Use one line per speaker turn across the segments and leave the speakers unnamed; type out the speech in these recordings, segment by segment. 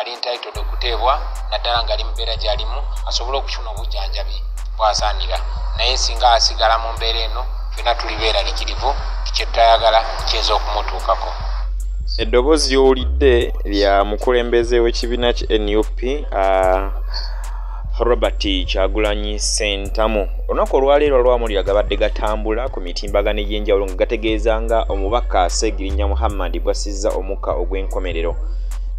Ali entitled okuteebwa, naddala ng'ali mu mbeera gy'alimu, asobole okufuna obujjanjabi bw'asaanira. Naye singa asigala mu mbeera eno, ffenna tuli beeralikirivu nti kye tutayagala kiyinza okumutuukako.
Eddoboozi ly'owulidde lya mukulembeze w'ekibiina ki NUP, Robert Kyagulanyi Ssentamu. Olunaku olwaleero lwamulira gabadde gatambula ku mitimbagano egy'enjawulo nga gategeeza nga omubaka Ssegirinya Muhammad bw'assizza omukka ogw'enkomerero.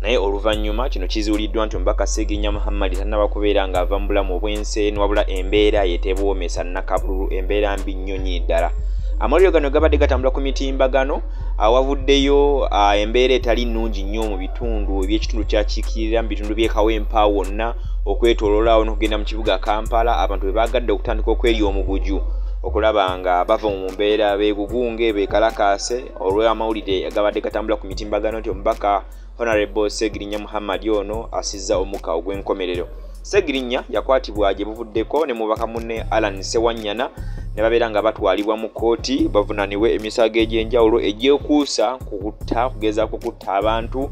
Naye oluvannyuma kino kizuuliddwa nti omubaka Ssegirinya Muhammad tannaba kubeera ng'ava mu bulamu obw'ensi eno, wabula embeera ye tebuwoomesa nnakabululu, embeera mbi nnyo nnyini ddala. Amawulire gano gabadde gatambula ku mitimbagano, awavuddeyo embeera etali nnungi nnyo mu bitundu eby'ekitundu kyakiikirira, mu bitundu by'e Kawempe wonna okwetooloola awo n'okugenda mu kibuga Kampala. Abantu bwe baagadde okutandika okwerya omuguju okulaba nga bava mu mbeera, beegugunge, beekalakaase olw'amawulire agabadde gatambula ku mitimbagano nti omubaka Honorable Ssegirinya Muhammad ono asizza omukka ogw'enkomerero. Ssegirinya yakwatibwa gye buvuddeko ne mubaka munne Allan Ssewanyana ne babeera nga batwalibwa mu kkooti bavunaanibwe emisango egy'enjawulo egyekuusa ku kutta, kugezaako kutta abantu,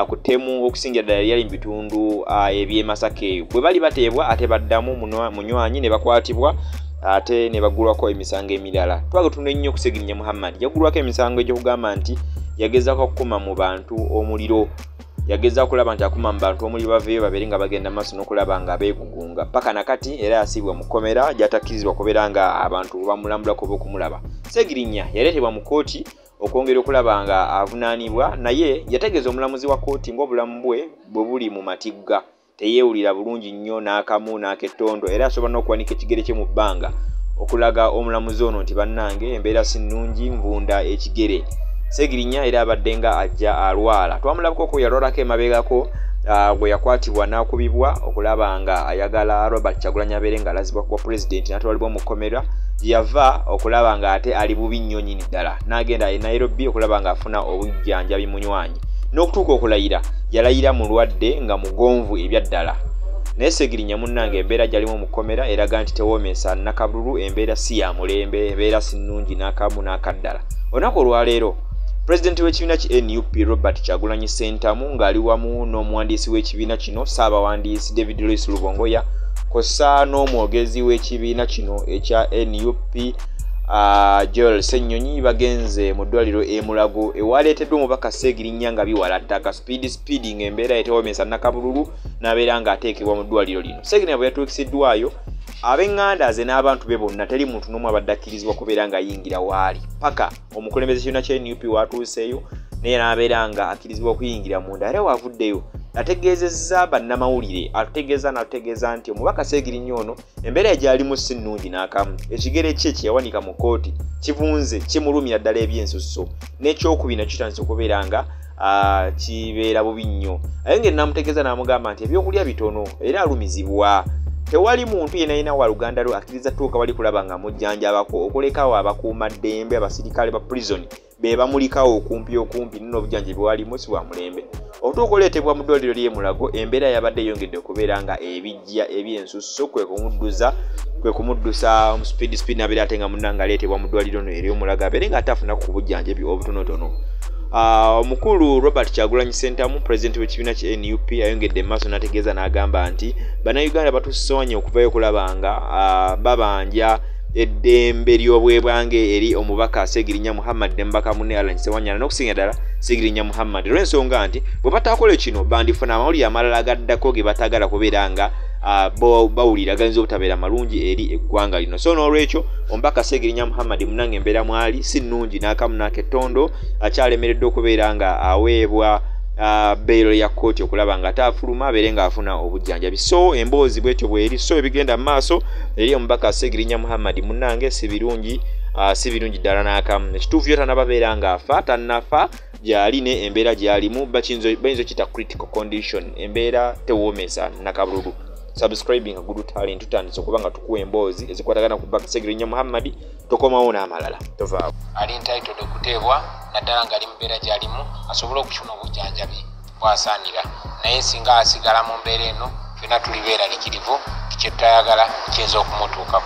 ku ttemu okusingira ddala eryali mu bitundu eby'e Masaka eyo. Bwe bali bateebwa ate baddamu munywanyi ne bakwatibwa ate ne baggulwako emisango emirala. Twagala ennyo ku Ssegirinya Muhammad yaggulwako emisango egy'okugamba nti yagezaako okukuma mu bantu omuliro, yagezaako okulaba nti akuma mu bantu omuliro baveeyo babeere nga bagenda maaso n'okulaba nga beegugunga paka nakati, era yasiibwa mu kkomera gy'atakkirizibwa kubeera nga abantu bamulambulako oba okumulaba. Ssegirinya yaleetebwa mu kkooti okwongera okulaba nga avunaanibwa, naye yategeeza omulamuzi wa kkooti ng'obulamu bwe bwe buli mu matigga, teyeewulira bulungi nnyo n'akamu n'akettondo, era asobola n'okuwanika ekigere kye mu bbanga okulaga omulamuzi ono nti bannange embeera si nnungi, nvunda ekigere. Ssegirinya era abadde nga ajja alwala, twamulabako yalwalako emabegako bwe yakwatibwa n'akubibwa okulaba nga ayagala Robert Kyagulanyi abeere ng'alazibwa kuba pulezidenti, n'atwalibwa mu kkomera yava okulaba nga ate ali bubi nnyo nnyini ddala, n'agenda e Nairobi okulaba ng'afuna obujjanjabi munywanyi. N'okutuuka okulayira yalayira mulwadde nga mugonvu ebyaddala. Naye Ssegirinya munnange embeera gy'alimu mu kkomera eraga nti tewoomesa nnakabululu, embeera si ya mulembe, embeera si nnungi n'akamu n'akaddala. Olunaku olwaleero pulezidenti w'ekibiina ki NUP Robert Kyagulanyi Ssentamu ng'ali wamu n'omuwandiisi w'ekibiina kino Ssaabawandiisi David Louis Lubongoya kw'ossa n'omwogezi w'ekibiina kino ekya NUP Joel Ssenyonyi bagenze mu ddwaliro e Mulago ewaleeteddwa omubaka Ssegirinya nga biwala ttaka speed speed ng'embeera etewomesa nnakabululu, n'abeera ng'ateekebwa mu ddwaliro lino. Ssegirinya bwe yatuukiziddwayo, ab'eŋŋanda ze n'abantu be bonna teri muntu n'omu abadde akkirizibwa kubeera ng'ayingira waali paka omukulembeze kibiina kya NUP watuuseeyo, naye n'abeera nga akkirizibwa okuyingira munda. Era waavuddeyo ategeezezza bannamawulire, atutegeeza n'atutegeeza nti omubaka Ssegirinya ono embeera gy'alimu si nnungi n'akamu, ekigere kye kye yawanika mu kkooti kivunze, kimulumira ddala ebyensusso, n'ekyokubiri nakyo kitandise okubeera nga kibeera bubi nnyo. Ayongedde n'amutegeeza n'amugamba nti ebyokulya bitono era alumizibwa, tewali muntu yenna yenna wa luganda lwe akkiriza tuuka bali kulaba nga mujjanjabako, okulekawo abakuumaddembe abasirikale ba prison be bamulikawo okumpi okumpi, n'obujjanjabi bwalimu si bwa mulembe. Okutuuka oleetebwa mu ddwaliro ly'e Mulago, embeera yabadde eyongedde okubeera nga ebijja ebyensusso, kwe kumuddusa mu speed speed n'abeera ate nga munnange aleetebwa mu ddwaliro no ery'Omulago abeere nga ate afunaku ku bujjanjabi obutonotono. Omukulu Robert Kyagulanyi Ssentamu pulezidenti w'ekibiina ki NUP ayongedde mu maaso n'ategeeza n'agamba nti bannayuganda batusonye okuvayo okulaba nga babanja eddembe ly'obwebwange eri omubaka Ssegirinya Muhammad ne mubaka munne Allan Ssewanyana n'okusinga ddala Ssegirinya Muhammad, olw'ensonga nti bwe bataakola kino bandifuna amawulire amalala agaddako ge bataagala kubeera nga bawulira gayinza obutabeera malungi eri eggwanga lino. So n'olwekyo omubaka Ssegirinya Muhammad munnange embeera mwali si nnungi n'akamu n'akettondo, akyalemereddwa okubeera nga aweebwa bbeero ya kkooti okulaba nga ate afuluma abeere ng'afuna obujjanjabi. So emboozi bwetyo bweri, so ebigenda mu maaso eri omubaka Ssegirinya Muhammad munnange si birungi, si birungi ddala n'akamu. Ekituufu yo tannababeera ng'afa, tannafa gy'ali ne embeera gy'alimu bayinza okiyita critical condition, embeera tewoomesa nnakabululu. Subscribing Good Talent, tutandise okuba nga tukuwa emboozi ezikwatagana ku mubaka Ssegirinya Muhammad, tokomawo n'amalala tovaawo.
Ali entitled okuteebwa, naddala ng'ali mu mbeera gy'alimu, asobole okufuna obujjanjabi bw'asaanira. Naye singa asigala mu mbeera eno, ffenna tuli beeralikirivu nti kye tutayagala kiyinza okumutuukako.